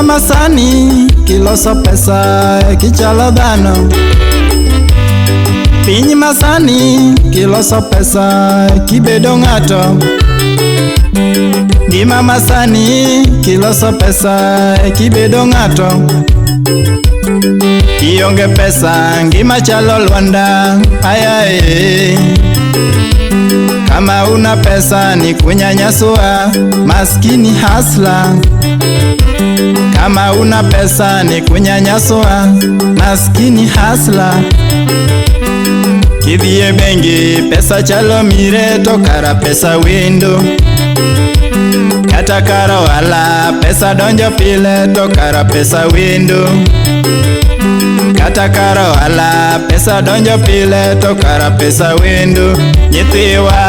Ngima masani kiloso pesa kichalo dhano. Piny masani kiloso pesa kibedo ng'ato. Ngima masani kiloso pesa kibedo ng'ato. Kionge pesa ngima chalo lwanda ayae. Kama una pesa ni kunyanyaswa, maskini hasla. Kama una pesa ni kunyanyaswa, maskini hasla. Kidhie bengi pesa chalo mire to kara pesa wendo. Kata kar ohala pesa donjo pile to kara pesa wendo. Kata kar ohala pesa donjo pile to kara pesa wendo. Nyithiwa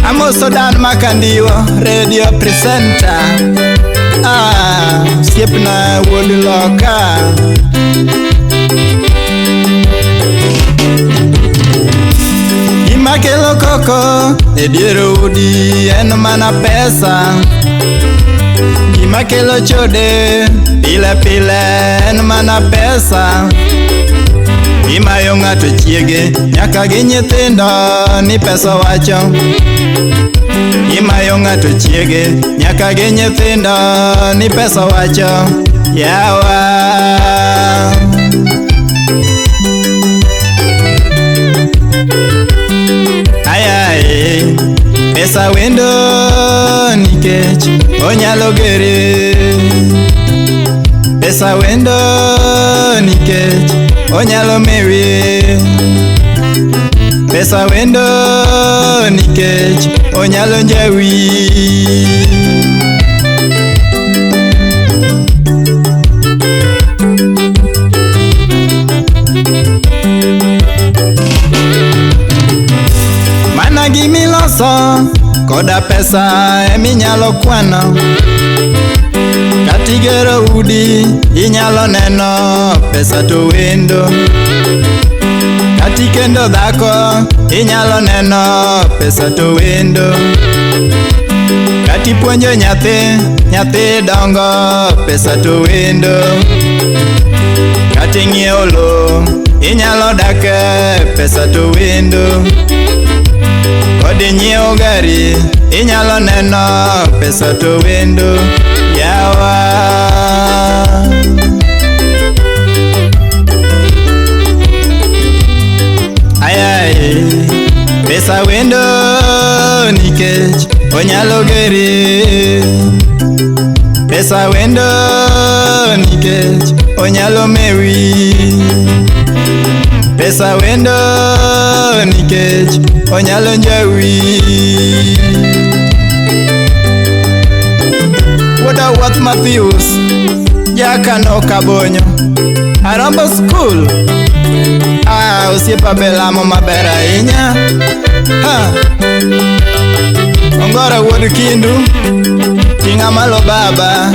Amoso Dan Makandiwa, radio presenter. Ah, osiepna wuod loka. Gima kelo koko e dier udi en mana pesa. Gima kelo chode pile pile en mana pesa. Imayo ng'ato chiege nyaka gi nyithindo ni pesa wacho. Imayo ng'ato chiege nyaka gi nyithindo ni pesa wacho. Yawa. Ayae, pesa wendo nikech onyalo gere. Pesa wendo nikech onyalo mewi. Pesa wendo nikech onyalo njawi. Mana gimiloso koda pesa eminyalo kwano. Katigero udi inyalo neno pesa to wendo. Katikendo dhako inyalo neno pesa to wendo. Katipuonjo nyathi, nyathi dongo pesa to wendo. Kating'iewo lo inyalo dake pesa to wendo. Kod nyiewo gari inyalo neno pesa to wendo. Yawa. Ayae, pesa wendo nikech onyalo gere. Pesa wendo nikech onyalo mewi. Pesa wendo nikech onyalo njawi. Wuoda Wuoth Matthews, Jakano Kabonyo, Arombo School. Ah, osiepa be lamo maber ahinya. Ha. Ongoro wuod Kindu, ting'a malo baba.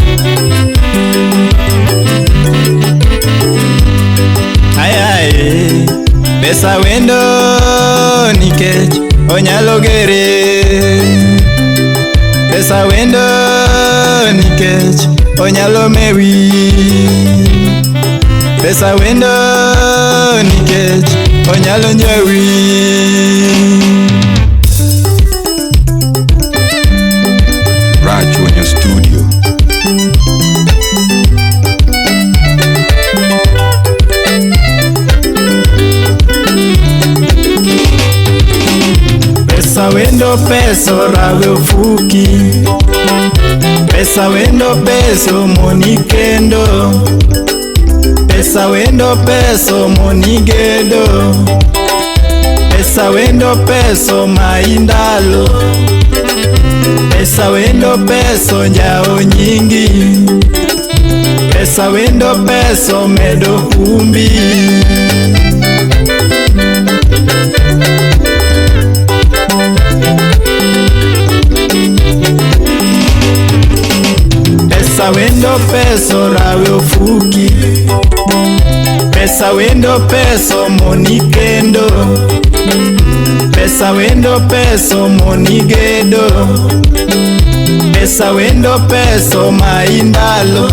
Ayae, pesa wendo nikech onyalo gere. Pesa wendo nikech onyalo mewi. Pesa wendo nikech onyalo njawi. Rachuonyo Studio. Pesa wendo pesa orawe ofuki. Pesa wendo pesa omoni kendo. Pesa wendo pesa omoni gedo. Pesa wendo pesa omayi ndalo. Pesa wendo pesa onjawo nyingi. Pesa wendo pesa omedo umbi. Pesa wendo pesa orawe ofuki. Pesa wendo pesa omoni kendo. Pesa wendo peso moni gedo. Pesa wendo peso maindalo.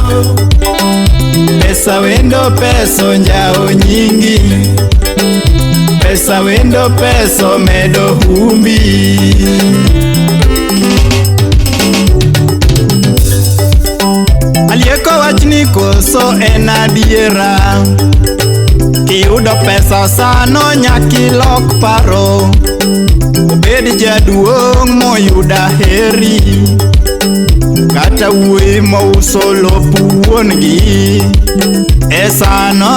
Pesa wendo peso njao nyingi. Pesa wendo peso medo humbi. Alieko wachni koso en adiera. Kiyudo pesa sano nyakilok paro. Obed jaduong' moyuda heri. Kata wuoyi mouso lop wuon gi. E sano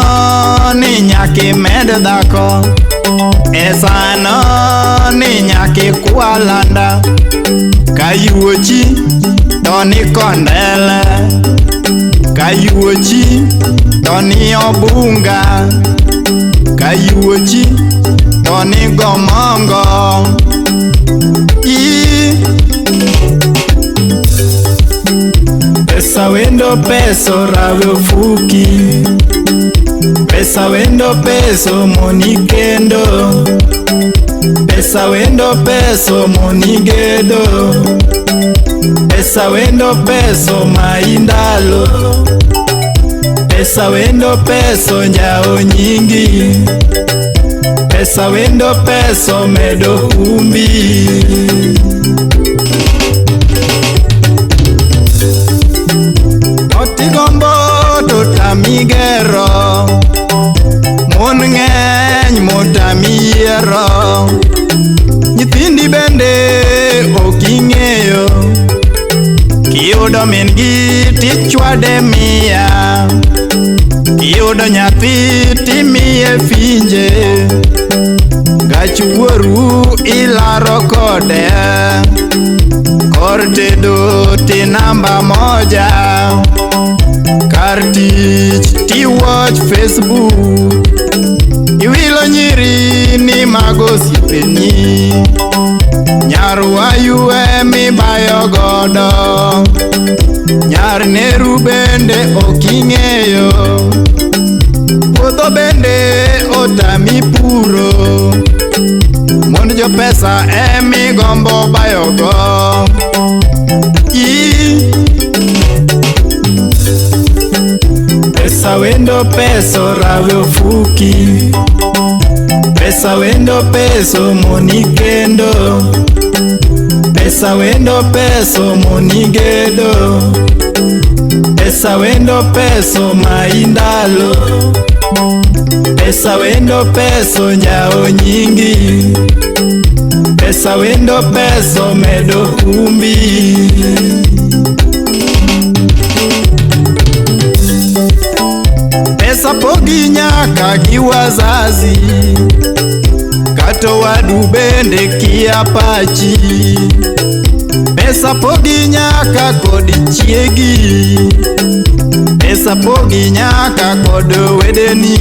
ni nyakimed dhako. E sano ni nyakikwa landa. Kayuochi to ni kondele. Kayuochi to ni obunga. Kayuochi to ni gomongo. Pesa wendo peso rawe ofuki. Pesa wendo peso moni kendo. Pesa wendo peso moni gedo. Pesa wendo peso maindalo. Pesa wendo peso njao nyingi. Pesa wendo peso medo humbi. Otigombo to tami gero. Mon ng'eny motami yiero. Nyithindi bende ok ing'eyo. Kiyudo min gi tichwade miya. Kiyudo nyathi timiye finje. Gach wuoru ilaro kode. Kor tedo ti namba moja. Kar tich ti watch Facebook. Iwilo nyiri ni mago osiepeni. Nyar wayu emibayo godo. Nyar neru bende ok ing'eyo. Puodho bende otami puro. Mond jopesa emigombo bayogo. Pesa wendo peso rawe ofuki. Pesa wendo peso moni kendo. Pesa wendo peso moni gedo. Pesa wendo peso maindalo. Pesa wendo peso njao nyingi. Pesa wendo peso medo humbi. Pesa pogi nyaka gi wazazi. Kata wadu bende kia pachi. Pesa pogi nyaka kod chiegi. Pesa pogi nyaka kod wedeni.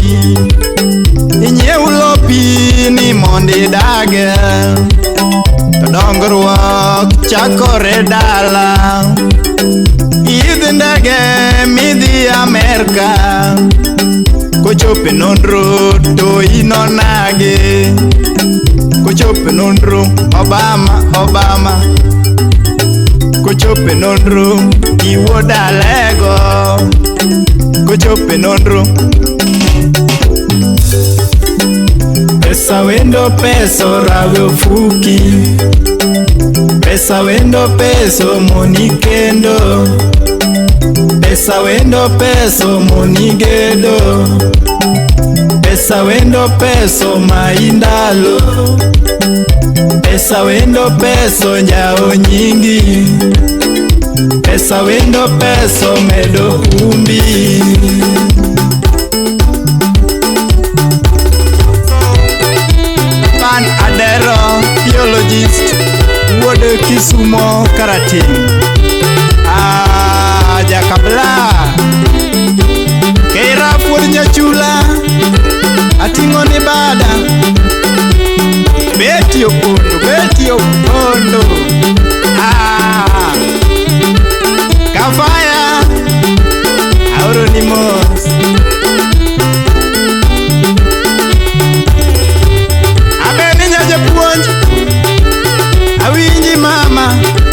Inyiew lopi ni mondo idage. To dongruok chakore dala. Idh ndege midhi Amerka. Kochopo e nonro to inonage. Kochopo e nonro Obama Obama. Kochopo e nonro iwuod Alego. Kochopo e nonro. Pesa wendo peso rawe ofuki. Pesa wendo peso moni kendo. Pesa wendo peso moni gedo. Pesa wendo peso maindalo. Pesa wendo peso njao nyingi. Pesa wendo peso medo humbi. Pan Adero, theologist, wuod Kisumo Karatin. Jakabla. Keira wuod Nyachula. Ating'o ni bada. Beti opondo, beti opondo. Kafaya. Aoro ni mos. Abeni nyajapuonj. mama.